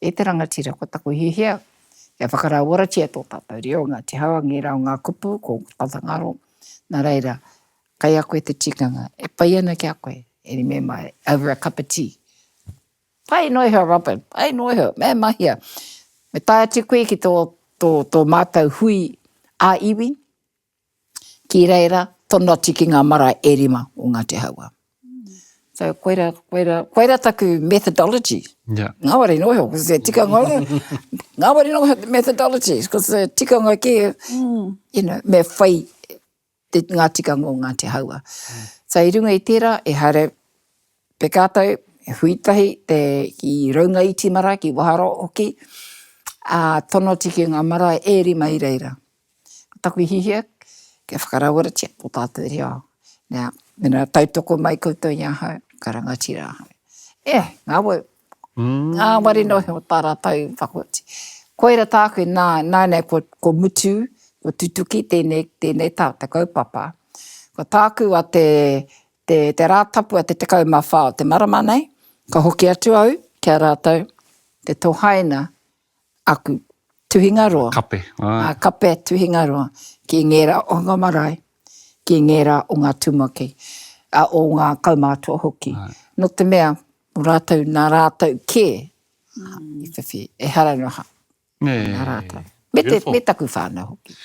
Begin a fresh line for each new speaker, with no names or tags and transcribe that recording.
E te rangatira, ko taku hiahia, kia whakarauoratia tō tātou reo, Ngāti Hauā, ngērā o ngā kupu, ko Whakangaro. Nā reira, kei a koe te tikanga, e pai ana ki a koe, e remember, over a cup of tea. Pai noa iho, Robin, pai noa iho, me mahia. Me tae atu koe ki tō, tō, tō mātou hui ā-iwi, ki reira, tono atu ki ngā marae e rima o Ngāti Hauā. So, koira, koira, koira taku methodology.
Yeah.
Ngāwari noa iho, because te tikanga, ngāwari noa iho te methodology, because te tikanga kē, mm. you know, me whai te, ngā tikanga o Ngāti Hauā. Mm. So, i runga i tērā, e haere peka tātou, e hui tahi te, ki Raungaiti marae, ki Waharoa hoki, ā, tono atu ki ngā marae e rima i reira. Ko taku hiahia, kia whakarauoratia tō tātou reo. Nā, mēnā tautoko mai koutou i ahau, ka rangatira ahau. E, ngāwari, ngāwari noa iho tā rātou whakaoti. Koira tāku, nā, nāianei kua, kua mutu, kua tutuki tēnei, tēnei tā te kaupapa. Ko tāku a te, te, te rā tapu a te 14 o te marama nei, ka hoki atu au ki a rātou, te tohaina aku tuhinga roa.
Kape,
āe. Ngā kape tuhinga roa ki ngērā o ngā marae, ki ngērā o ngā tumaki, ā, o ngā kaumātua hoki. Nō te mea, mō rātou, nā rātou kē i whiwhi, ehara nō ha, nā rātou. Me te, me taku whānau hoki.